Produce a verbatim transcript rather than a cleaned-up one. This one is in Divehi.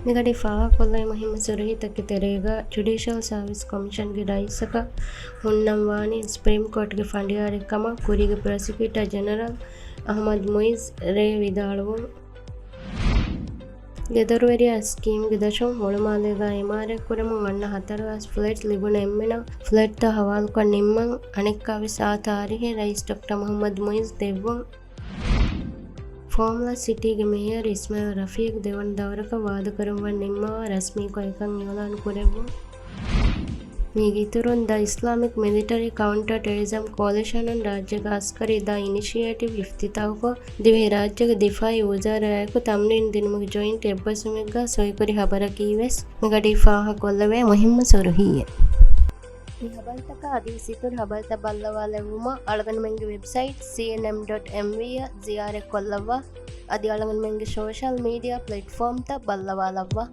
މިގަޑީ ފާހަގަކޮށްލައި މުހިއްމު ސުރުހީތަކެއް ތެރޭގަ، ޖުޑިޝަލް ސާވިސް ކޮމިޝަންގެ ރައީސަކަށް ހުންނަންވާނީ ސުޕްރީމް ކޯޓްގެ ފަނޑިޔާރެއް ކަމަށް ކުރީގެ ޕްރޮސިކިއުޓަރ ޖެނެރަލް އަހްމަދު މުއިޒް ރޭ ވިދާޅުވުން. ގެދޮރުވެރިޔާ ސްކީމްގެ ދަށުން ހުޅުމާލޭގަ އިމާރާތްކުރަމުން ވަންނަ ހަތަރު ހާސް ފްލެޓް ލިބުނު އެންމެނަށް ފްލެޓްތައް ހަވާލުކޮށް ނިންމަން އަނެއްކާވެސް އާ ތާރީހެއް ރައީސް ޑޮކްޓަރ މުހައްމަދު މުއިޒް ދެއްވުން. ފޯމްލަސް ސިޓީގެ މޭޔަރ އިސްމާއިލް ރަފީގް ދެވަނަ ދައުރަކަށް ވާދަކުރައްވަން ނިންމަވާ ރަސްމީކޮށް އެކަން އިއުލާނު ކުރެއްވުން. މީގެ އިތުރުން، ދަ އިސްލާމިކް މިލިޓަރީ ކައުންޓަރ ޓެރަރިޒަމް ކޯލިޝަނުން ރާއްޖޭގަ އަސްކަރީ ދަ އިނިޝިއޭޓިވް އިފްތިތާހުކޮށް، ދިވެހި ރާއްޖޭގެ ދިފާއީ ވުޒާރާއަކު ތަމްރީން ދިނުމުގެ ޖޮއިންޓް އެއްބަސްވުމެއްގަ ސޮއިކުރި ހަބަރަކީވެސް މިގަޑީ ފާހަގަކޮށްލެވޭ މުހިއްމު ސުރުހީއެއް. މި ހަބަރުތަކާ އަދިވެސް އިތުރު ހަބަރުތައް ބައްލަވާލެއްވުމަށް އަޅުގަނޑުމެންގެ ވެބްސައިޓް ސީއެންއެމް ޑޮޓް އެމްވީ އަށް ޒިޔާރަތްކޮށްލައްވާ. އަދި އަޅުގަނޑުމެންގެ ސޯޝަލް މީޑިއާ ޕްލެޓްފޯމްތައް ބައްލަވާލައްވާ.